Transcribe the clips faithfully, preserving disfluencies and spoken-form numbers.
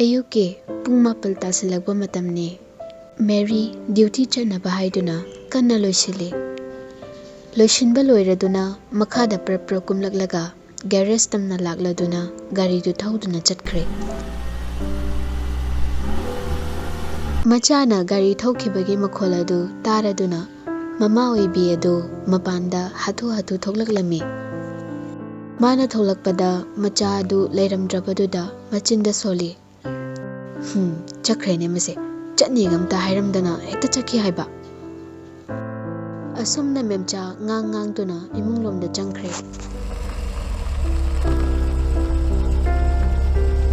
ꯑꯌꯨꯛꯀꯤ ꯄꯨꯡ ꯃꯥꯄꯜ ꯇꯥꯁꯤꯜꯂꯛꯄ ꯃꯇꯝꯅꯤ꯫ ꯃꯦꯔꯤ ꯗ꯭ꯌꯨꯇꯤ ꯆꯠꯅꯕ ꯍꯥꯏꯗꯨꯅ ꯀꯟꯅ ꯂꯣꯏꯁꯤꯜꯂꯤ꯫ ꯂꯣꯏꯁꯤꯟꯕ ꯂꯣꯏꯔꯗꯨꯅ ꯃꯈꯥꯗ ꯄ꯭ꯔꯞ ꯄ꯭ꯔꯞ ꯀꯨꯝꯂꯛꯂꯒ ꯒꯦꯔꯦꯖ ꯇꯝꯅ ꯂꯥꯛꯂꯗꯨꯅ ꯒꯥꯔꯤꯗꯨ ꯊꯧꯗꯨꯅ ꯆꯠꯈ꯭ꯔꯦ꯫ ꯃꯆꯥꯅ ꯒꯥꯔꯤ ꯊꯧꯈꯤꯕꯒꯤ ꯃꯈꯣꯜ ꯑꯗꯨ ꯇꯥꯔꯗꯨꯅ ꯃꯃꯥ ꯑꯣꯏꯕꯤ ꯑꯗꯨ ꯃꯄꯥꯟꯗ ꯍꯥꯊꯨ ꯍꯥꯊꯨ ꯊꯣꯛꯂꯛꯂꯝꯃꯤ꯫ ꯃꯥꯅ ꯊꯣꯛꯂꯛꯄꯗ ꯃꯆꯥ ꯑꯗꯨ ꯂꯩꯔꯝꯗ꯭ꯔꯕꯗꯨꯗ ꯃꯆꯤꯟꯗ ꯁꯣꯜꯂꯤ꯫ "ꯍꯨꯝ, ꯆꯠꯈ꯭ꯔꯦꯅꯦ ꯃꯁꯦ꯫ ꯆꯠꯅꯤꯒ ꯑꯝꯇ ꯍꯥꯏꯔꯝꯗꯅ ꯍꯦꯛꯇ ꯆꯠꯈꯤ ꯍꯥꯏꯕ?" ꯑꯁꯨꯝꯅ ꯃꯦꯝꯆꯥ ꯉꯥꯡ ꯉꯥꯡꯗꯨꯅ ꯏꯃꯨꯡꯂꯣꯝꯗ ꯆꯪꯈ꯭ꯔꯦ꯫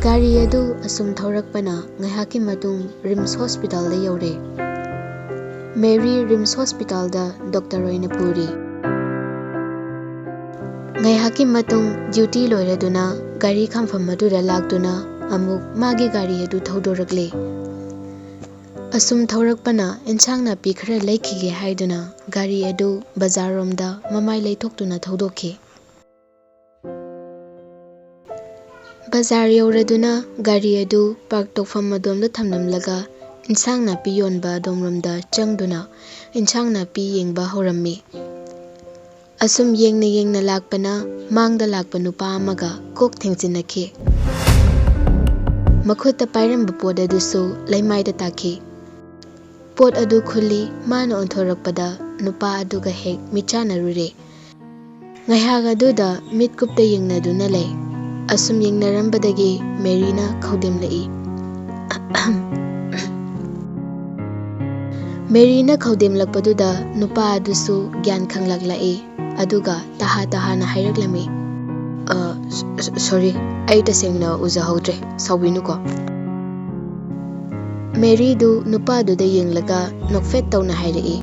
ꯒꯥꯔꯤ ꯑꯗꯨ ꯑꯁꯨꯝ ꯊꯧꯔꯛꯄꯅ ꯉꯥꯏꯍꯥꯛꯀꯤ ꯃꯇꯨꯡ ꯔꯤꯝꯁ ꯍꯣꯁꯄꯤꯇꯥꯜꯗ ꯌꯧꯔꯦ꯫ ꯃꯦꯔꯤ ꯔꯤꯝꯁ ꯍꯣꯁꯄꯤꯇꯥꯜꯗ ꯗꯣꯛꯇꯔ ꯑꯣꯏꯅ ꯄꯨꯔꯤ꯫ ꯉꯥꯏꯍꯥꯛꯀꯤ ꯃꯇꯨꯡ ꯗ꯭ꯌꯨꯇꯤ ꯂꯣꯏꯔꯗꯨꯅ ꯒꯥꯔꯤ ꯈꯥꯝꯐꯝ ꯑꯗꯨꯗ ꯂꯥꯛꯇꯨꯅ ꯑꯃꯨꯛ ꯃꯥꯒꯤ ꯒꯥꯔꯤ ꯑꯗꯨ ꯊꯧꯗꯣꯔꯛꯂꯦ꯫ ꯑꯁꯨꯝ ꯊꯧꯔꯛꯄꯅ ꯏꯟꯁꯥꯡ ꯅꯥꯄꯤ ꯈꯔ ꯂꯩꯈꯤꯒꯦ ꯍꯥꯏꯗꯨꯅ ꯒꯥꯔꯤ ꯑꯗꯨ ꯕꯖꯥꯔꯔꯣꯝꯗ ꯃꯃꯥꯏ ꯂꯩꯊꯣꯛꯇꯨꯅ ꯊꯧꯗꯣꯛꯈꯤ꯫ ꯕꯖꯥꯔ ꯌꯧꯔꯗꯨꯅ ꯒꯥꯔꯤ ꯑꯗꯨ ꯄꯥꯔꯛ ꯇꯧꯐꯝ ꯑꯗꯣꯝꯗ ꯊꯝꯂꯝꯂꯒ ꯏꯟꯁꯥꯡ ꯅꯥꯄꯤ ꯌꯣꯟꯕ ꯑꯗꯣꯝꯔꯣꯝꯗ ꯆꯪꯗꯨꯅ ꯏꯟꯁꯥꯡ ꯅꯥꯄꯤ ꯌꯦꯡꯕ ꯍꯧꯔꯝꯃꯤ꯫ ꯑꯁꯨꯝ ꯌꯦꯡꯅ ꯌꯦꯡꯅ ꯂꯥꯛꯄꯅ ꯃꯥꯡꯗ ꯂꯥꯛꯄ ꯅꯨꯄꯥ ꯑꯃꯒ ꯀꯣꯛ ꯊꯦꯡꯖꯤꯟꯅꯈꯤ꯫ ꯃꯈꯨꯠꯇ ꯄꯥꯏꯔꯝꯕ ꯄꯣꯠ ꯑꯗꯨꯁꯨ ꯂꯩꯃꯥꯏꯗ ꯇꯥꯈꯤ꯫ ꯄꯣꯠ ꯑꯗꯨ ꯈꯨꯜꯂꯤ꯫ ꯃꯥꯅ ꯑꯣꯟꯊꯣꯔꯛꯄꯗ ꯅꯨꯄꯥ ꯑꯗꯨꯒ ꯍꯦꯛ ꯃꯤꯠꯆꯥꯟꯅꯔꯨꯔꯦ꯫ ꯉꯥꯏꯍꯥꯛ ꯑꯗꯨꯗ ꯃꯤꯠꯀꯨꯞꯇ ꯌꯦꯡꯅꯗꯨꯅ ꯂꯩ꯫ ꯑꯁꯨꯝ ꯌꯦꯡꯅꯔꯝꯕꯗꯒꯤ ꯃꯦꯔꯤꯅ ꯈꯧꯗꯦꯝꯂꯛꯏ꯫ ꯃꯦꯔꯤꯅ ꯈꯧꯗꯦꯝꯂꯛꯄꯗꯨꯗ ꯅꯨꯄꯥ ꯑꯗꯨꯁꯨ ꯒ꯭ꯌꯥꯟ ꯈꯪꯂꯛꯂꯛꯏ꯫ ꯑꯗꯨꯒ ꯇꯍꯥ ꯇꯍꯥꯅ ꯍꯥꯏꯔꯛꯂꯝꯃꯤ, "ꯑ, ꯁ-, ꯁ-, ꯁꯣꯔꯤ, ꯑꯩ ꯇꯁꯦꯡꯅ ꯎꯖꯍꯧꯗ꯭ꯔꯦ, ꯁꯥꯎꯕꯤꯅꯨꯀꯣ"꯫ ꯃꯦꯔꯤꯗꯨ ꯅꯨꯄꯥꯗꯨꯗ ꯌꯦꯡꯂꯒ ꯅꯣꯛꯐꯦꯠ ꯇꯧꯅ ꯍꯥꯏꯔꯛꯏ,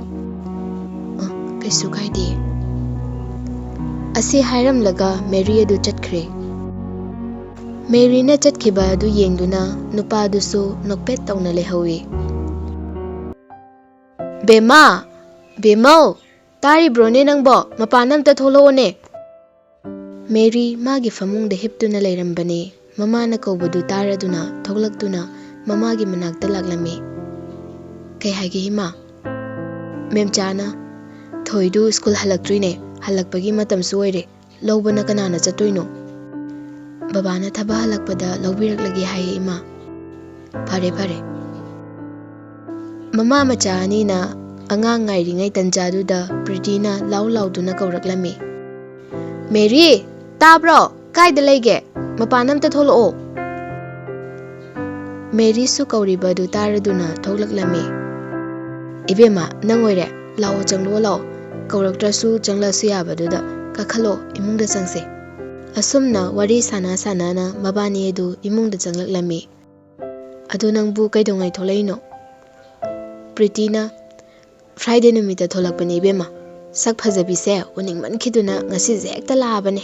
"ꯑ, ꯀꯩꯁꯨ ꯀꯥꯏꯗꯦ"꯫ ꯑꯁꯤ ꯍꯥꯏꯔꯝꯂꯒ ꯃꯦꯔꯤ ꯑꯗꯨ ꯆꯠꯈ꯭ꯔꯦ꯫ ꯃꯦꯔꯤꯅ ꯆꯠꯈꯤꯕ ꯑꯗꯨ ꯌꯦꯡꯗꯨꯅ ꯅꯨꯄꯥꯗꯨꯁꯨ ꯅꯣꯛꯐꯦꯠ ꯇꯧꯅ ꯂꯩꯍꯧꯏ꯫ "ꯕꯦꯝꯃ! ꯕꯦꯝꯃꯧ! ꯇꯥꯔꯤꯕ꯭ꯔꯣꯅꯦ ꯅꯪꯕꯣ? ꯃꯄꯥꯟ ꯑꯝꯇ ꯊꯣꯛꯂꯛꯑꯣꯅꯦ"꯫ ꯃꯦꯔꯤ ꯃꯥꯒꯤ ꯐꯃꯨꯡꯗ ꯍꯤꯞꯇꯨꯅ ꯂꯩꯔꯝꯕꯅꯤ꯫ ꯃꯃꯥꯅ ꯀꯧꯕꯗꯨ ꯇꯥꯔꯗꯨꯅ ꯊꯣꯛꯂꯛꯇꯨꯅ ꯃꯃꯥꯒꯤ ꯃꯅꯥꯛꯇ ꯂꯥꯛꯂꯝꯃꯤ꯫ "ꯀꯩ ꯍꯥꯏꯒꯦ ꯏꯃꯥ?" "ꯃꯦꯝꯆꯥꯅ ꯊꯣꯏꯗꯨ ꯁ꯭ꯀꯨꯜ ꯍꯜꯂꯛꯇ꯭ꯔꯤꯅꯦ, ꯍꯜꯂꯛꯄꯒꯤ ꯃꯇꯝꯁꯨ ꯑꯣꯏꯔꯦ, ꯂꯧꯕꯅ ꯀꯅꯥꯅ ꯆꯠꯇꯣꯏꯅꯣ?" "ꯕꯕꯥꯅ ꯊꯕꯛ ꯍꯜꯂꯛꯄꯗ ꯂꯧꯕꯤꯔꯛꯂꯒꯦ ꯍꯥꯏꯌꯦ ꯏꯃꯥ"꯫ "ꯐꯔꯦ, ꯐꯔꯦ"꯫ ꯃꯃꯥ ꯃꯆꯥ ꯑꯅꯤꯅ ꯑꯉꯥꯡ ꯉꯥꯏꯔꯤꯉꯩ ꯇꯟꯖꯥꯗꯨꯗ ꯄ꯭ꯔꯤꯇꯤꯅ ꯂꯥꯎ ꯂꯥꯎꯗꯨꯅ ꯀꯧꯔꯛꯂꯝꯃꯤ, "ꯃꯦꯔꯤ, ꯇꯥꯕ꯭ꯔꯣ? ꯀꯥꯏꯗ ꯂꯩꯒꯦ? ꯃꯄꯥꯟ ꯑꯝꯇ ꯊꯣꯛꯂꯛꯑꯣ"꯫ ꯃꯦꯔꯤꯁꯨ ꯀꯧꯔꯤꯕ ꯑꯗꯨ ꯇꯥꯔꯗꯨꯅ ꯊꯣꯛꯂꯛꯂꯝꯃꯤ꯫ "ꯏꯕꯦꯝꯃ, ꯅꯪ ꯑꯣꯏꯔꯦ? ꯂꯥꯛꯑꯣ, ꯆꯪꯂꯛꯑꯣ, ꯂꯥꯛꯑꯣ꯫ ꯀꯧꯔꯛꯇ꯭ꯔꯁꯨ ꯆꯪꯂꯛꯑꯁꯨ ꯌꯥꯕꯗꯨꯗ ꯀꯥꯈꯠꯂꯣ, ꯏꯃꯨꯡꯗ ꯆꯪꯁꯦ"꯫ ꯑꯁꯨꯝꯅ ꯋꯥꯔꯤ ꯁꯥꯟꯅ ꯁꯥꯟꯅꯅ ꯃꯕꯥꯅꯤ ꯑꯗꯨ ꯏꯃꯨꯡꯗ ꯆꯪꯂꯛꯂꯝꯃꯤ꯫ "ꯑꯗꯣ ꯅꯪꯕꯨ ꯀꯩꯗꯧꯉꯩ ꯊꯣꯛꯂꯛꯏꯅꯣ?" ꯄ꯭ꯔꯤꯇꯤꯅ, "Friday ꯅꯨꯃꯤꯠꯇ ꯊꯣꯛꯂꯛꯄꯅꯦ ꯏꯕꯦꯝꯃ꯫ ꯁꯛ ꯐꯖꯕꯤꯁꯦ ꯎꯅꯤꯡꯃꯟꯈꯤꯗꯨꯅ ꯉꯁꯤꯁꯦ ꯍꯦꯛꯇ ꯂꯥꯛꯑꯕꯅꯦ"꯫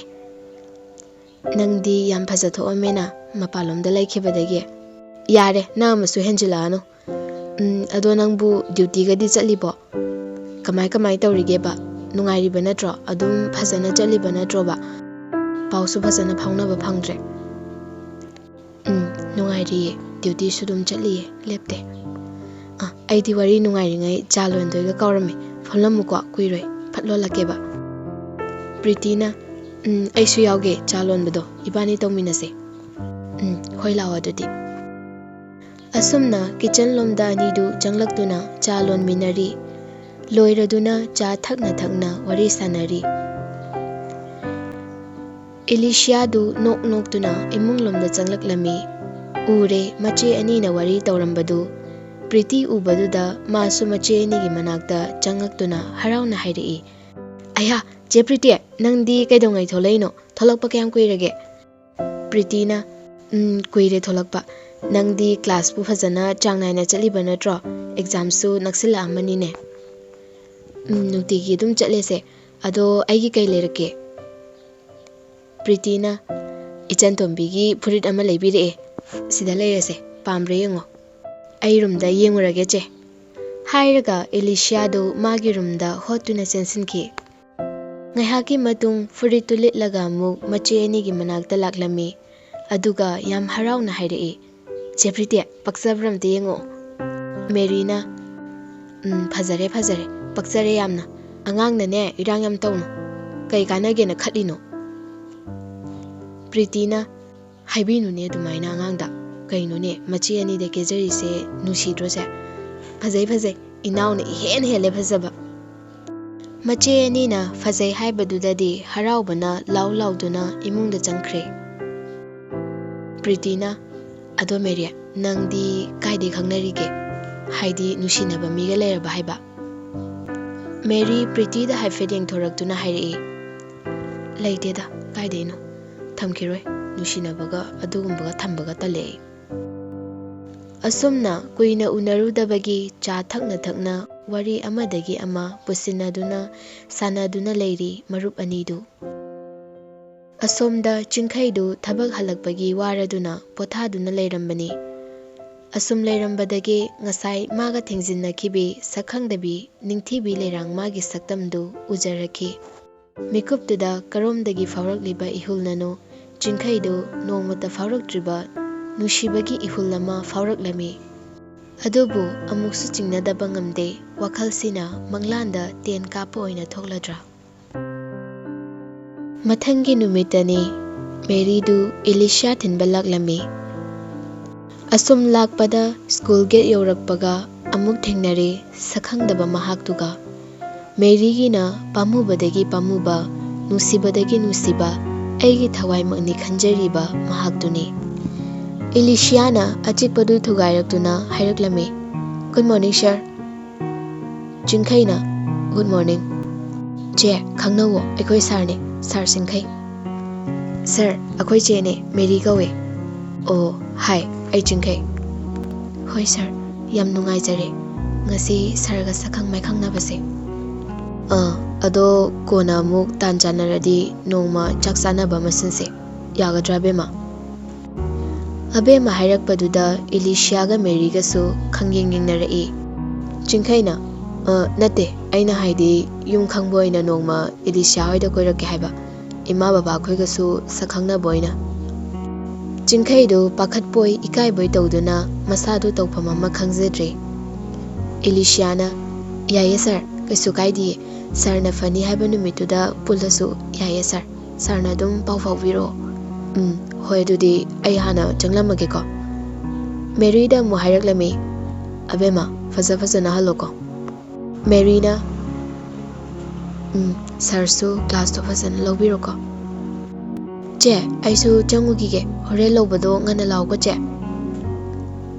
"ꯅꯪꯗꯤ ꯌꯥꯝ ꯐꯖ ꯊꯣꯛꯑꯝꯃꯦꯅ ꯃꯄꯥꯟꯂꯣꯝꯗ ꯂꯩꯈꯤꯕꯗꯒꯤ꯫ ꯌꯥꯔꯦ, ꯅꯪ ꯑꯃꯁꯨ ꯍꯦꯟꯖꯤꯜꯂꯛꯑꯅꯨ꯫ ꯎꯝ, ꯑꯗꯣ ꯅꯪꯕꯨ duty ꯒꯗꯤ ꯆꯠꯂꯤꯕꯣ? ꯀꯃꯥꯏ ꯀꯃꯥꯏ ꯇꯧꯔꯤꯒꯦꯕ? ꯅꯨꯡꯉꯥꯏꯔꯤꯕ ꯅꯠꯇ꯭ꯔꯣ? ꯑꯗꯨꯝ ꯐꯖꯅ ꯆꯠꯂꯤꯕ ꯅꯠꯇ꯭ꯔꯣꯕ? ꯄꯥꯎꯁꯨ ꯐꯖꯅ ꯐꯥꯎꯅꯕ ꯐꯪꯗ꯭ꯔꯦ"꯫ "ꯎꯝ, ꯅꯨꯡꯉꯥꯏꯔꯤꯌꯦ꯫ Duty ꯁꯨ ꯑꯗꯨꯝ ꯆꯠꯂꯤꯌꯦ, ꯂꯦꯞꯇꯦ꯫ ꯑ, ꯑꯩꯗꯤ ꯋꯥꯔꯤ ꯅꯨꯡꯉꯥꯏꯔꯤꯉꯩ ꯆꯥ ꯂꯣꯟꯗꯣꯏꯒ ꯀꯥꯎꯔꯝꯃꯦ꯫ ꯐꯝꯂꯝꯃꯨꯀꯣ, ꯀꯨꯏꯔꯣꯏ꯫ ꯐꯠ ꯂꯣꯜꯂꯛꯀꯦꯕ"꯫ ꯄ꯭ꯔꯤꯇꯤꯅ, "ꯎꯝ, ꯑꯩꯁꯨ ꯌꯥꯎꯒꯦ ꯆꯥ ꯂꯣꯟꯕꯗꯣ꯫ ꯏꯕꯥꯅꯤ ꯇꯧꯃꯤꯟꯅꯁꯦ"꯫ "ꯎꯝ, ꯍꯣꯏ, ꯂꯥꯛꯑꯣ ꯑꯗꯨꯗꯤ"꯫ ꯑꯁꯨꯝꯅ kitchen ꯂꯣꯝꯗ ꯑꯅꯤꯗꯨ ꯆꯪꯂꯛꯇꯨꯅ ꯆꯥ ꯂꯣꯟꯃꯤꯟꯅꯔꯤ꯫ ꯂꯣꯏꯔꯗꯨꯅ ꯆꯥ ꯊꯛꯅ ꯊꯛꯅ ꯋꯥꯔꯤ ꯁꯥꯟꯅꯔꯤ꯫ ꯏꯂꯤꯁꯤꯌꯥꯗꯨ ꯅꯣꯛ ꯅꯣꯛꯇꯨꯅ ꯏꯃꯨꯡ ꯂꯣꯝꯗ ꯆꯪꯂꯛꯂꯝꯃꯤ꯫ ꯎꯔꯦ, ꯃꯆꯦ ꯑꯅꯤꯅ ꯋꯥꯔꯤ ꯇꯧꯔꯝꯕꯗꯨ꯫ ꯄ꯭ꯔꯤꯇꯤ ꯎꯕꯗꯨꯗ ꯃꯥꯁꯨ ꯃꯆꯦ ꯑꯅꯤꯒꯤ ꯃꯅꯥꯛꯇ ꯆꯪꯉꯛꯇꯨꯅ ꯍꯔꯥꯎꯅ ꯍꯥꯏꯔꯛꯏ, "ꯑꯌꯥ, "ꯆꯦ ꯄ꯭ꯔꯤꯇꯤ, ꯅꯪꯗꯤ ꯀꯩꯗꯧꯉꯩ ꯊꯣꯛꯂꯛꯏꯅꯣ? ꯊꯣꯛꯂꯛꯄ ꯀꯌꯥꯝ ꯀꯨꯏꯔꯒꯦ?" ꯄ꯭ꯔꯤꯇꯤꯅ, "ꯎꯝ, ꯀꯨꯏꯔꯦ ꯊꯣꯛꯂꯛꯄ꯫ ꯅꯪꯗꯤ ꯀ꯭ꯂꯥꯁꯄꯨ ꯐꯖꯅ ꯆꯥꯡ ꯅꯥꯏꯅ ꯆꯠꯂꯤꯕ ꯅꯠꯇ꯭ꯔꯣ? ꯑꯦꯛꯖꯥꯝꯁꯨ ꯅꯛꯁꯤꯜꯂꯛꯑꯝꯃꯅꯤꯅꯦ?" "ꯎꯝ, ꯅꯨꯡꯇꯤꯒꯤ ꯑꯗꯨꯝ ꯆꯠꯂꯦꯁꯦ꯫ ꯑꯗꯣ ꯑꯩꯒꯤ ꯀꯩ ꯂꯩꯔꯛꯀꯦ?" ꯄ꯭ꯔꯤꯇꯤꯅ, "ꯏꯆꯟ ꯇꯣꯝꯕꯤꯒꯤ ꯐꯨꯔꯤꯠ ꯑꯃ ꯂꯩꯕꯤꯔꯛꯑꯦ꯫ ꯁꯤꯗ ꯂꯩꯔꯦꯁꯦ, ꯄꯥꯝꯕ꯭ꯔꯥ ꯌꯦꯡꯉꯣ꯫ ꯑꯩ ꯔꯨꯝꯗ ꯌꯦꯡꯉꯨꯔꯒꯦ, ꯆꯦ꯫" ꯍꯥꯏꯔꯒ ꯏꯂꯤꯁꯤꯌꯥꯗꯨ ꯃꯥꯒꯤ ꯔꯨꯝꯗ ꯍꯣꯠꯇꯨꯅ ꯆꯦꯟꯁꯤꯟꯈꯤ꯫ ꯉꯥꯏꯍꯥꯛꯀꯤ ꯃꯇꯨꯡ ꯐꯨꯔꯤꯠꯇꯨ ꯂꯤꯠꯂꯒ ꯑꯃꯨꯛ ꯃꯆꯦ ꯑꯅꯤꯒꯤ ꯃꯅꯥꯛꯇ ꯂꯥꯛꯂꯝꯃꯤ꯫ ꯑꯗꯨꯒ ꯌꯥꯝ ꯍꯔꯥꯎꯅ ꯍꯥꯏꯔꯛꯏ, "ꯆꯦ ꯄ꯭ꯔꯤꯇꯤ, ꯄꯛꯆꯕ꯭ꯔꯥ ꯑꯝꯇ ꯌꯦꯡꯉꯣ꯫" ꯃꯦꯔꯤꯅ, "ꯎꯝ, ꯐꯖꯔꯦ, ꯐꯖꯔꯦ, ꯄꯛꯆꯔꯦ ꯌꯥꯝꯅ꯫ ꯑꯉꯥꯡꯅꯅꯦ ꯏꯔꯥꯡ ꯌꯥꯝ ꯇꯧꯅꯨ꯫ ꯀꯩ ꯀꯥꯟꯅꯒꯦꯅ ꯈꯠꯂꯤꯅꯣ?" ꯄ꯭ꯔꯤꯇꯤꯅ, "ꯍꯥꯏꯕꯤꯅꯨꯅꯦ ꯑꯗꯨꯃꯥꯏꯅ ꯑꯉꯥꯡꯗ꯫ ꯀꯩꯅꯣꯅꯦ, ꯃꯆꯦ ꯑꯅꯤꯗ ꯀꯦꯖꯔꯤꯁꯦ ꯅꯨꯡꯁꯤꯗ꯭ꯔꯣꯁꯦ? ꯐꯖꯩ, ꯐꯖꯩ, ꯏꯅꯥꯎꯅ ꯏꯍꯦꯟ ꯍꯦꯜꯂꯦ ꯐꯖꯕ꯫" ꯃꯆꯦ ꯑꯅꯤꯅ ꯐꯖꯩ ꯍꯥꯏꯕꯗꯨꯗꯗꯤ ꯍꯔꯥꯎꯕꯅ ꯂꯥꯎ ꯂꯥꯎꯗꯨꯅ ꯏꯃꯨꯡꯗ ꯆꯪꯈ꯭ꯔꯦ꯫ ꯄ꯭ꯔꯤꯇꯤꯅ, "ꯑꯗꯣ ꯃꯦꯔꯤ, ꯅꯪꯗꯤ ꯀꯥꯏꯗꯩ ꯈꯪꯅꯔꯤꯒꯦ? ꯍꯥꯏꯗꯤ ꯅꯨꯡꯁꯤꯅꯕ ꯃꯤꯒ ꯂꯩꯔꯕ ꯍꯥꯏꯕ?" ꯃꯦꯔꯤ ꯄ꯭ꯔꯤꯇꯤꯗ ꯍꯥꯏꯐꯦꯠ ꯌꯦꯡꯊꯣꯔꯛꯇꯨꯅ ꯍꯥꯏꯔꯛꯏ, "ꯂꯩꯇꯦꯗ, ꯀꯥꯏꯗꯩꯅꯣ? ꯊꯝꯈꯤꯔꯣꯏ, ꯅꯨꯡꯁꯤꯅꯕꯒ ꯑꯗꯨꯒꯨꯝꯕꯒ ꯊꯝꯕꯒ ꯇꯜꯂꯦ ꯑꯩ꯫" ꯑꯁꯨꯝꯅ ꯀꯨꯏꯅ ꯎꯅꯔꯨꯗꯕꯒꯤ ꯆꯥ ꯊꯛꯅ ꯊꯛꯅ ꯋꯥꯔꯤ ꯑꯃꯗꯒꯤ ꯑꯃ ꯄꯨꯁꯤꯟꯅꯗꯨꯅ ꯁꯥꯟꯅꯗꯨꯅ ꯂꯩꯔꯤ ꯃꯔꯨꯞ ꯑꯅꯤꯗꯨ꯫ ꯑꯁꯣꯝꯗ ꯆꯤꯡꯈꯩꯗꯨ ꯊꯕꯛ ꯍꯜꯂꯛꯄꯒꯤ ꯋꯥꯔꯗꯨꯅ ꯄꯣꯊꯥꯗꯨꯅ ꯂꯩꯔꯝꯕꯅꯤ꯫ ꯑꯁꯨꯝ ꯂꯩꯔꯝꯕꯗꯒꯤ ꯉꯁꯥꯏ ꯃꯥꯒ ꯊꯦꯡꯖꯤꯟꯅꯈꯤꯕꯤ ꯁꯛꯈꯪꯗꯕꯤ ꯅꯤꯡꯊꯤꯕꯤ ꯂꯩꯔꯥꯡ ꯃꯥꯒꯤ ꯁꯛꯇꯝꯗꯨ ꯎꯖꯔꯛꯈꯤ꯫ ꯃꯤꯀꯨꯞꯇꯨꯗ ꯀꯔꯣꯝꯗꯒꯤ ꯐꯥꯎꯔꯛꯂꯤꯕ ꯏꯍꯨꯜꯅꯅꯣ ꯆꯤꯡꯈꯩꯗꯨ ꯅꯣꯡꯃꯇ ꯐꯥꯎꯔꯛꯇ꯭ꯔꯤꯕ ꯅꯨꯡꯁꯤꯕꯒꯤ ꯏꯍꯨꯜ ꯑꯃ ꯐꯥꯎꯔꯛꯂꯝꯃꯤ꯫ ꯑꯗꯨꯕꯨ ꯑꯃꯨꯛꯁꯨ ꯆꯤꯡꯅꯗꯕ ꯉꯝꯗꯦ, ꯋꯥꯈꯜꯁꯤꯅ ꯃꯪꯂꯥꯟꯗ ꯇꯦꯟ ꯀꯥꯞꯄ ꯑꯣꯏꯅ ꯊꯣꯛꯂꯗ꯭ꯔꯥ? ꯃꯊꯪꯒꯤ ꯅꯨꯃꯤꯠꯇꯅꯤ ꯃꯦꯔꯤꯗꯨ ꯏꯂꯤꯁꯤꯌꯥ ꯊꯤꯟꯕ ꯂꯥꯛꯂꯝꯃꯤ꯫ ꯑꯁꯨꯝ ꯂꯥꯛꯄꯗ ꯁ꯭ꯀꯨꯜ ꯒꯦꯠ ꯌꯧꯔꯛꯄꯒ ꯑꯃꯨꯛ ꯊꯦꯡꯅꯔꯦ ꯁꯛꯈꯪꯗꯕ ꯃꯍꯥꯛꯇꯨꯒ꯫ ꯃꯦꯔꯤꯒꯤꯅ ꯄꯥꯝꯃꯨꯕꯗꯒꯤ ꯄꯥꯝꯃꯨꯕ, ꯅꯨꯡꯁꯤꯕꯗꯒꯤ ꯅꯨꯡꯁꯤꯕ, ꯑꯩꯒꯤ ꯊꯋꯥꯏꯃꯛꯅꯤ ꯈꯟꯖꯔꯤꯕ ꯃꯍꯥꯛꯇꯨꯅꯤ꯫ ꯏꯂꯤꯁꯤꯌꯥꯅ ꯑꯆꯤꯛꯄꯗꯨ ꯊꯨꯒꯥꯏꯔꯛꯇꯨꯅ ꯍꯥꯏꯔꯛꯂꯝꯃꯤ, "Good morning, sir." ꯆꯤꯡꯈꯩꯅ, "Good morning." ꯆꯦ, ꯈꯪꯅꯧꯋꯣ, ꯑꯩꯈꯣꯏ ꯁꯥꯔꯅꯦ, ꯁꯥꯔ ꯆꯤꯡꯈꯩ꯫ ꯁꯥꯔ, ꯑꯩꯈꯣꯏ ꯆꯦꯅꯦ, ꯃꯦꯔꯤ ꯀꯧꯋꯦ꯫ ꯑꯣ, ꯍꯥꯏ, ꯑꯩ ꯆꯤꯡꯈꯩ꯫ ꯍꯣꯏ ꯁꯥꯔ, ꯌꯥꯝ ꯅꯨꯡꯉꯥꯏꯖꯔꯦ ꯉꯁꯤ ꯁꯥꯔꯒ ꯁꯛꯈꯪ ꯃꯥꯏꯈꯪꯅꯕꯁꯦ꯫ ꯑꯥ, ꯑꯗꯣ ꯀꯣꯟꯅ ꯑꯃꯨꯛ ꯇꯥꯟ ꯆꯥꯟꯅꯔꯗꯤ ꯅꯣꯡꯃ ꯆꯥꯛ ꯆꯥꯅꯕ ꯑꯃ ꯁꯤꯟꯁꯦ꯫ ꯌꯥꯒꯗ꯭ꯔꯥ, ꯑꯕꯦꯝꯃ? ꯑꯕꯦꯝꯃ ꯍꯥꯏꯔꯛꯄꯗꯨꯗ ꯏꯂꯤꯁꯤꯌꯥꯒ ꯃꯦꯔꯤꯒꯁꯨ ꯈꯪꯌꯦꯡ ꯌꯦꯡꯅꯔꯛꯏ꯫ ꯆꯤꯡꯈꯩꯅ, "ꯑ, ꯅꯠꯇꯦ, ꯑꯩꯅ ꯍꯥꯏꯗꯤ ꯌꯨꯝ ꯈꯪꯕ ꯑꯣꯏꯅ ꯅꯣꯡꯃ ꯏꯂꯤꯁꯤꯌꯥ ꯍꯣꯏꯗ ꯀꯣꯏꯔꯛꯀꯦ ꯍꯥꯏꯕ, ꯏꯃꯥ ꯕꯕꯥ ꯑꯩꯈꯣꯏꯒꯁꯨ ꯁꯛꯈꯪꯅꯕ ꯑꯣꯏꯅ꯫" ꯆꯤꯡꯈꯩꯗꯨ ꯄꯥꯈꯠꯄꯣꯏ ꯏꯀꯥꯏꯕꯣꯏ ꯇꯧꯗꯨꯅ ꯃꯁꯥꯗꯨ ꯇꯧꯐꯝ ꯑꯃ ꯈꯪꯖꯗ꯭ꯔꯦ꯫ ꯏꯂꯤꯁꯤꯌꯥꯅ, "ꯌꯥꯏꯌꯦ ꯁꯥꯔ, ꯀꯩꯁꯨ ꯀꯥꯏꯗꯤꯌꯦ꯫ ꯁꯥꯔꯅ ꯐꯅꯤ ꯍꯥꯏꯕ ꯅꯨꯃꯤꯠꯇꯨꯗ ꯄꯨꯜꯂꯁꯨ ꯌꯥꯏꯌꯦ ꯁꯥꯔ꯫ ꯁꯥꯔꯅ ꯑꯗꯨꯝ ꯄꯥꯎ ꯐꯥꯎꯕꯤꯔꯛꯑꯣ꯫" "ꯎꯝ, ꯍꯣꯏ, ꯑꯗꯨꯗꯤ ꯑꯩ ꯍꯥꯟꯅ ꯆꯪꯂꯝꯃꯒꯦꯀꯣ꯫" ꯃꯦꯔꯤꯗ ꯑꯃꯨꯛ ꯍꯥꯏꯔꯛꯂꯝꯃꯤ, "ꯑꯕꯦꯝꯃ, ꯐꯖ ꯐꯖꯅ ꯍꯜꯂꯣꯀꯣ꯫" ꯃꯦꯔꯤꯅ, "ꯎꯝ, ꯁꯥꯔꯁꯨ ꯀ꯭ꯂꯥꯁꯇꯣ ꯐꯖꯅ ꯂꯧꯕꯤꯔꯣꯀꯣ꯫" "ꯆꯦ, ꯑꯩꯁꯨ ꯆꯪꯉꯨꯈꯤꯒꯦ, ꯍꯣꯔꯦꯟ ꯂꯧꯕꯗꯣ ꯉꯟꯅ ꯂꯥꯛꯎꯀꯣ ꯆꯦ꯫"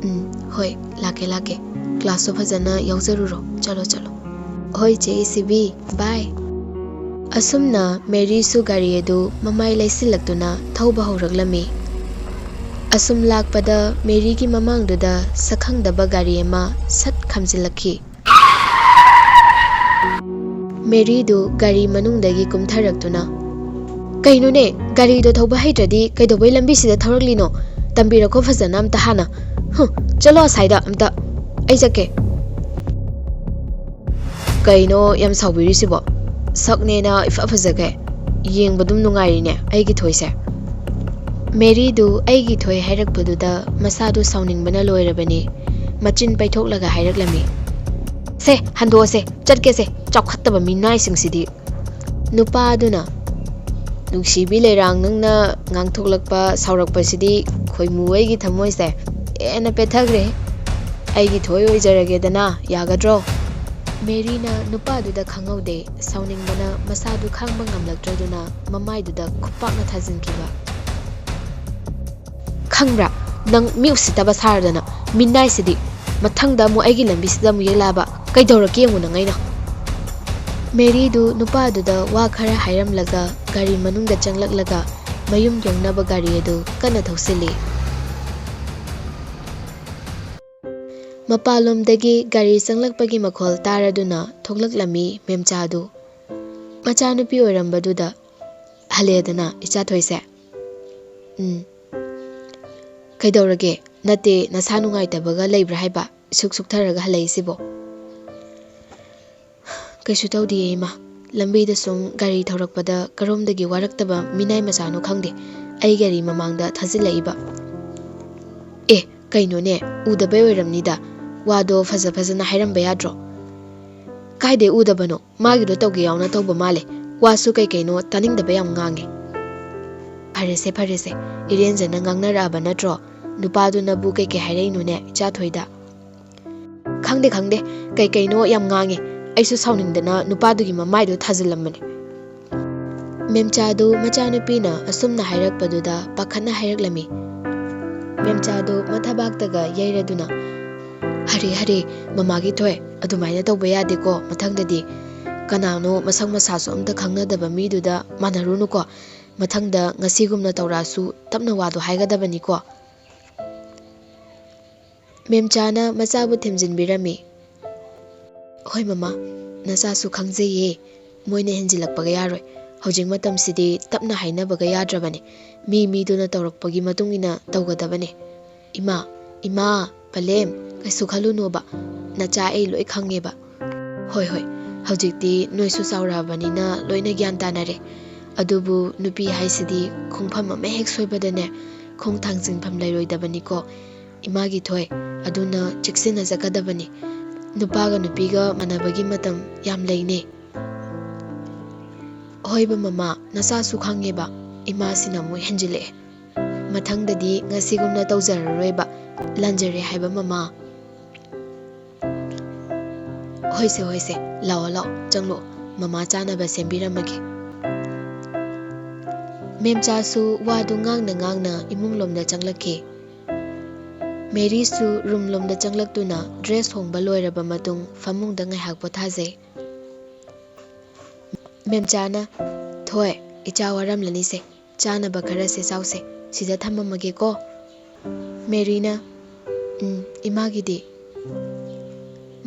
"ꯎꯝ, ꯍꯣꯏ, ꯂꯥꯛꯀꯦ ꯂꯥꯛꯀꯦ, ꯀ꯭ꯂꯥꯁꯇꯣ ꯐꯖꯅ ꯌꯥꯎꯖꯔꯨꯔꯣ, ꯆꯠꯂꯣ ꯆꯠꯂꯣ꯫" "ꯍꯣꯏ ꯆꯦ ꯏꯁꯤꯕꯤ, ꯕꯥꯏ꯫" ꯑꯁꯨꯝꯅ ꯃꯦꯔꯤꯁꯨ ꯒꯥꯔꯤ ꯑꯗꯨ ꯃꯃꯥꯏ ꯂꯩꯁꯤꯜꯂꯛꯇꯨꯅ ꯊꯧꯕ ꯍꯧꯔꯛꯂꯝꯃꯤ꯫ ꯑꯁꯨꯝ ꯂꯥꯛꯄꯗ ꯃꯦꯔꯤꯒꯤ ꯃꯃꯥꯡꯗꯨꯗ ꯁꯛꯈꯪꯗꯕ ꯒꯥꯔꯤ ꯑꯃ ꯁꯠ ꯈꯥꯝꯖꯤꯜꯂꯛꯈꯤ꯫ ꯃꯦꯔꯤꯗꯨ ꯒꯥꯔꯤ ꯃꯅꯨꯡꯗꯒꯤ ꯀꯨꯝꯊꯔꯛꯇꯨꯅ, "ꯀꯩꯅꯣꯅꯦ, ꯒꯥꯔꯤꯗꯣ ꯊꯧꯕ ꯍꯩꯇ꯭ꯔꯗꯤ ꯀꯩꯗꯧꯕꯩ ꯂꯝꯕꯤꯁꯤꯗ ꯊꯧꯔꯛꯂꯤꯅꯣ? ꯇꯝꯕꯤꯔꯛꯈꯣ ꯐꯖꯅ ꯑꯝꯇ ꯍꯥꯟꯅ꯫ ꯍꯨ, ꯆꯠꯂꯣ ꯑꯁꯥꯏꯗ ꯑꯝꯇ, ꯑꯩ ꯆꯠꯀꯦ꯫" "ꯀꯩꯅꯣ ꯌꯥꯝ ꯁꯥꯎꯕꯤꯔꯤꯁꯤꯕꯣ? ꯁꯛꯅꯦꯅ ꯏꯐ ꯐꯖꯈꯩ ꯌꯦꯡꯕ ꯑꯗꯨꯝ ꯅꯨꯡꯉꯥꯏꯔꯤꯅꯦ ꯑꯩꯒꯤ ꯊꯣꯏꯁꯦ꯫" ꯃꯦꯔꯤꯗꯨ ꯑꯩꯒꯤ ꯊꯣꯏ ꯍꯥꯏꯔꯛꯄꯗꯨꯗ ꯃꯁꯥꯗꯨ ꯁꯥꯎꯅꯤꯡꯕꯅ ꯂꯣꯏꯔꯕꯅꯤ꯫ ꯃꯆꯤꯟ ꯄꯩꯊꯣꯛꯂꯒ ꯍꯥꯏꯔꯛꯂꯝꯃꯤ, "ꯁꯦ, ꯍꯟꯗꯣꯛꯑꯁꯦ, ꯆꯠꯀꯦꯁꯦ, ꯆꯥꯎꯈꯠꯇꯕ ꯃꯤꯅꯥꯏꯁꯤꯡꯁꯤꯗꯤ꯫" ꯅꯨꯄꯥ ꯑꯗꯨꯅ, "ꯅꯨꯡꯁꯤꯕꯤ ꯂꯩꯔꯥꯡ, ꯅꯪꯅ ꯉꯥꯡꯊꯣꯛꯂꯛꯄ ꯁꯥꯎꯔꯛꯄꯁꯤꯗꯤ ꯈꯣꯏꯃꯨ ꯑꯩꯒꯤ ꯊꯃꯣꯏꯁꯦ ꯍꯦꯟꯅ ꯄꯦꯠꯊꯈ꯭ꯔꯦ꯫ ꯑꯩꯒꯤ ꯊꯣꯏ ꯑꯣꯏꯖꯔꯒꯦꯗꯅ, ꯌꯥꯒꯗ꯭ꯔꯣ?" ꯃꯦꯔꯤꯅ ꯅꯨꯄꯥꯗꯨꯗ ꯈꯪꯍꯧꯗꯦ, ꯁꯥꯎꯅꯤꯡꯕꯅ ꯃꯁꯥꯗꯨ ꯈꯥꯡꯕ ꯉꯝꯂꯛꯇ꯭ꯔꯗꯨꯅ ꯃꯃꯥꯏꯗꯨꯗ ꯈꯨꯄꯥꯛꯅ ꯊꯥꯖꯤꯟꯈꯤꯕ꯫ "ꯈꯪꯕ꯭ꯔꯥ, ꯅꯪ ꯃꯤ ꯎꯁꯤꯠꯇꯕ ꯁꯥꯔꯗꯅ, ꯃꯤꯅꯥꯏꯁꯤꯗꯤ꯫ ꯃꯊꯪꯗ ꯑꯃꯨꯛ ꯑꯩꯒꯤ ꯂꯝꯕꯤꯁꯤꯗ ꯑꯃꯨꯛ ꯌꯦꯛꯂꯛꯑꯕ ꯀꯩꯗꯧꯔꯛꯀꯦ ꯌꯦꯡꯉꯨ ꯅꯪ ꯑꯩꯅ꯫" ꯃꯦꯔꯤꯗꯨ ꯅꯨꯄꯥꯗꯨꯗ ꯋꯥ ꯈꯔ ꯍꯥꯏꯔꯝꯂꯒ ꯒꯥꯔꯤ ꯃꯅꯨꯡꯗ ꯆꯪꯂꯛꯂꯒ ꯃꯌꯨꯝ ꯌꯧꯅꯕ ꯒꯥꯔꯤ ꯑꯗꯨ ꯀꯟꯅ ꯊꯧꯁꯤꯜꯂꯤ꯫ ꯃꯄꯥꯟꯂꯣꯝꯗꯒꯤ ꯒꯥꯔꯤ ꯆꯪꯂꯛꯄꯒꯤ ꯃꯈꯣꯜ ꯇꯥꯔꯗꯨꯅ ꯊꯣꯛꯂꯛꯂꯝꯃꯤ ꯃꯦꯝꯆꯥꯗꯨ꯫ ꯃꯆꯥꯅꯨꯄꯤ ꯑꯣꯏꯔꯝꯕꯗꯨꯗ ꯍꯜꯂꯦꯗꯅ ꯏꯆꯥꯊꯣꯏꯁꯦ꯫ ꯎꯝ꯫ ꯀꯩꯗꯧꯔꯒꯦ? ꯅꯠꯇꯦ, ꯅꯁꯥ ꯅꯨꯡꯉꯥꯏꯇꯕꯒ ꯂꯩꯕ꯭ꯔꯥ ꯍꯥꯏꯕ? ꯏꯁꯨꯛ ꯁꯨꯛꯊꯔꯒ ꯍꯜꯂꯛꯏꯁꯤꯕꯣ? ꯀꯩꯁꯨ ꯇꯧꯗꯤꯌꯦ ꯏꯃꯥ꯫ ꯂꯝꯕꯤꯗ ꯁꯨꯝ ꯒꯥꯔꯤ ꯊꯧꯔꯛꯄꯗ ꯀꯔꯣꯝꯗꯒꯤ ꯋꯥꯔꯛꯇꯕ ꯃꯤꯅꯥꯏ ꯃꯆꯥꯅꯣ ꯈꯪꯗꯦ, ꯑꯩ ꯒꯥꯔꯤ ꯃꯃꯥꯡꯗ ꯊꯥꯖꯤꯜꯂꯛꯏꯕ꯫ ꯑꯦ, ꯀꯩꯅꯣꯅꯦ, ꯎꯗꯕꯩ ꯑꯣꯏꯔꯝꯅꯤꯗ꯫ ꯋꯥꯗꯣ ꯐꯖ ꯐꯖꯅ ꯍꯥꯏꯔꯝꯕ ꯌꯥꯗ꯭ꯔꯣ? ꯀꯥꯏꯗꯩ ꯎꯗꯕꯅꯣ? ꯃꯥꯒꯤꯗꯣ ꯇꯧꯒꯦ ꯌꯥꯎꯅ ꯇꯧꯕ ꯃꯥꯜꯂꯦ꯫ ꯋꯥꯁꯨ ꯀꯩ ꯀꯩꯅꯣ ꯇꯥꯅꯤꯡꯗꯕ ꯌꯥꯝ ꯉꯥꯡꯉꯦ꯫ ꯐꯔꯦꯁꯦ, ꯐꯔꯦꯁꯦ, ꯏꯔꯦꯟꯖꯅ ꯉꯥꯡꯅꯔꯛꯑꯕ ꯅꯠꯇ꯭ꯔꯣ? ꯅꯨꯄꯥꯗꯨꯅꯕꯨ ꯀꯩ ꯀꯩ ꯍꯥꯏꯔꯛꯏꯅꯣꯅꯦ ꯏꯆꯥꯊꯣꯏꯗ? ꯈꯪꯗꯦ, ꯈꯪꯗꯦ, ꯀꯩ ꯀꯩꯅꯣ ꯌꯥꯝ ꯉꯥꯡꯉꯦ꯫ ꯑꯩꯁꯨ ꯁꯥꯎꯅꯤꯡꯗꯅ ꯅꯨꯄꯥꯗꯨꯒꯤ ꯃꯃꯥꯏꯗꯣ ꯊꯥꯖꯤꯜꯂꯝꯕꯅꯦ꯫ ꯃꯦꯝꯆꯥꯗꯨ ꯃꯆꯥꯅꯨꯄꯤꯅ ꯑꯁꯨꯝꯅ ꯍꯥꯏꯔꯛꯄꯗꯨꯗ ꯄꯥꯈꯠꯅ ꯍꯥꯏꯔꯛꯂꯝꯃꯤ꯫ ꯃꯦꯝꯆꯥꯗꯨ ꯃꯊꯕꯥꯛꯇꯒ ꯌꯩꯔꯗꯨꯅ, "ꯍꯔꯦ, ꯍꯔꯦ, ꯃꯃꯥꯒꯤ ꯊꯣꯏ, ꯑꯗꯨꯃꯥꯏꯅ ꯇꯧꯕ ꯌꯥꯗꯦꯀꯣ, ꯃꯊꯪꯗꯗꯤ ꯀꯅꯥꯅꯣ ꯃꯁꯛ ꯃꯁꯥꯁꯨ ꯑꯝꯇ ꯈꯪꯅꯗꯕ ꯃꯤꯗꯨꯗ ꯃꯥꯟꯅꯔꯨꯅꯨꯀꯣ, ꯃꯊꯪꯗ ꯉꯁꯤꯒꯨꯝꯅ ꯇꯧꯔꯛꯑꯁꯨ ꯇꯞꯅ ꯋꯥꯗꯣ ꯍꯥꯏꯒꯗꯕꯅꯤꯀꯣ"꯫ ꯃꯦꯝꯆꯥꯅ ꯃꯆꯥꯕꯨ ꯊꯦꯝꯖꯤꯟꯕꯤꯔꯝꯃꯤ꯫ "ꯍꯣꯏ ꯃꯃꯥ, ꯅꯆꯥꯁꯨ ꯈꯪꯖꯩꯌꯦ, ꯃꯣꯏꯅ ꯍꯦꯟꯖꯤꯜꯂꯛꯄꯒ ꯌꯥꯔꯣꯏ꯫ ꯍꯧꯖꯤꯛ ꯃꯇꯝꯁꯤꯗꯤ ꯇꯞꯅ ꯍꯥꯏꯅꯕꯒ ꯌꯥꯗ꯭ꯔꯕꯅꯤ, ꯃꯤ ꯃꯤꯗꯨꯅ ꯇꯧꯔꯛꯄꯒꯤ ꯃꯇꯨꯡ ꯏꯟꯅ ꯇꯧꯒꯗꯕꯅꯤ꯫ ꯏꯃꯥ, ꯏꯃꯥ, ꯄꯂꯦꯝ, ꯀꯩꯁꯨ ꯈꯜꯂꯨꯅꯣꯕ, ꯅꯆꯥ ꯑꯩ ꯂꯣꯏ ꯈꯪꯉꯦꯕ꯫ ꯍꯣꯏ, ꯍꯣꯏ, ꯍꯧꯖꯤꯛꯇꯤ ꯅꯣꯏꯁꯨ ꯆꯥꯎꯔꯛꯑꯕꯅꯤꯅ ꯂꯣꯏꯅ ꯒ꯭ꯌꯥꯟ ꯇꯥꯅꯔꯦ꯫ ꯑꯗꯨꯕꯨ ꯅꯨꯄꯤ ꯍꯥꯏꯁꯤꯗꯤ ꯈꯣꯡꯐꯝ ꯑꯃ ꯍꯦꯛ ꯁꯣꯏꯕꯗꯅꯦ, ꯈꯣꯡ ꯊꯥꯡꯖꯤꯟꯐꯝ ꯂꯩꯔꯣꯏꯗꯕꯅꯤꯀꯣ, ꯏꯃꯥꯒꯤ ꯊꯣꯏ꯫ ꯑꯗꯨꯅ ꯆꯦꯛꯁꯤꯟꯅ ꯆꯠꯀꯗꯕꯅꯤ꯫ ꯅꯨꯄꯥꯒ ꯅꯨꯄꯤꯒ ꯃꯥꯟꯅꯕꯒꯤ ꯃꯇꯝ ꯌꯥꯝ ꯂꯩꯅꯦ"꯫ "ꯍꯣꯏꯕ ꯃꯃꯥ, ꯅꯆꯥꯁꯨ ꯈꯪꯉꯦꯕ, ꯏꯃꯥꯁꯤꯅ ꯑꯃꯨꯛ ꯍꯦꯟꯖꯤꯜꯂꯛꯑꯦ꯫ ꯃꯊꯪꯗꯗꯤ ꯉꯁꯤꯒꯨꯝꯅ ꯇꯧꯖꯔꯔꯣꯏꯕ, ꯂꯥꯟꯖꯔꯦ ꯍꯥꯏꯕ ꯃꯃꯥ"꯫ "ꯍꯣꯏꯁꯦ, ꯍꯣꯏꯁꯦ, ꯂꯥꯛꯑꯣ, ꯂꯥꯛꯑꯣ, ꯆꯪꯂꯛꯑꯣ, ꯃꯃꯥ ꯆꯥꯅꯕ ꯁꯦꯝꯕꯤꯔꯝꯃꯒꯦ"꯫ ꯃꯦꯝꯆꯥꯁꯨ ꯋꯥꯗꯨ ꯉꯥꯡꯅ ꯉꯥꯡꯅ ꯏꯃꯨꯡꯂꯣꯝꯗ ꯆꯪꯂꯛꯈꯤ꯫ ꯃꯦꯔꯤꯁꯨ ꯔꯨꯝꯂꯣꯝꯗ ꯆꯪꯂꯛꯇꯨꯅ ꯗ꯭ꯔꯦꯁ ꯍꯣꯡꯕ ꯂꯣꯏꯔꯕ ꯃꯇꯨꯡ ꯐꯃꯨꯡꯗ ꯉꯥꯏꯍꯥꯛ ꯄꯣꯊꯥꯖꯩ꯫ ꯃꯦꯝꯆꯥꯅ, "ꯊꯣꯏ, ꯏꯆꯥ ꯋꯥꯔꯝꯂꯅꯤꯁꯦ, ꯆꯥꯅꯕ ꯈꯔꯁꯦ ꯆꯥꯎꯁꯦ, ꯁꯤꯗ ꯊꯝꯃꯝꯃꯒꯦꯀꯣ꯫" ꯃꯦꯔꯤꯅ, "ꯎꯝ, ꯏꯃꯥꯒꯤꯗꯤ?"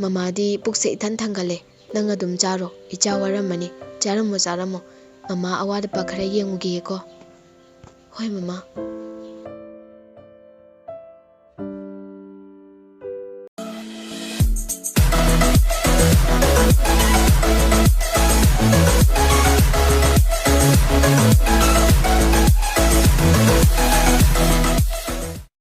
"ꯃꯃꯥꯗꯤ ꯄꯨꯛꯁꯦ ꯏꯊꯟ ꯊꯟꯒꯠꯂꯦ, ꯅꯪ ꯑꯗꯨꯝ ꯆꯥꯔꯣ, ꯏꯆꯥ ꯋꯥꯔꯝꯃꯅꯤ, ꯆꯥꯔꯝꯃꯣ, ꯆꯥꯔꯝꯃꯣ, ꯃꯃꯥ ꯑꯋꯥꯠ ꯑꯄꯥ ꯈꯔ ꯌꯦꯡꯉꯨꯒꯦꯀꯣ꯫" "ꯍꯣꯏ ꯃꯃꯥ꯫"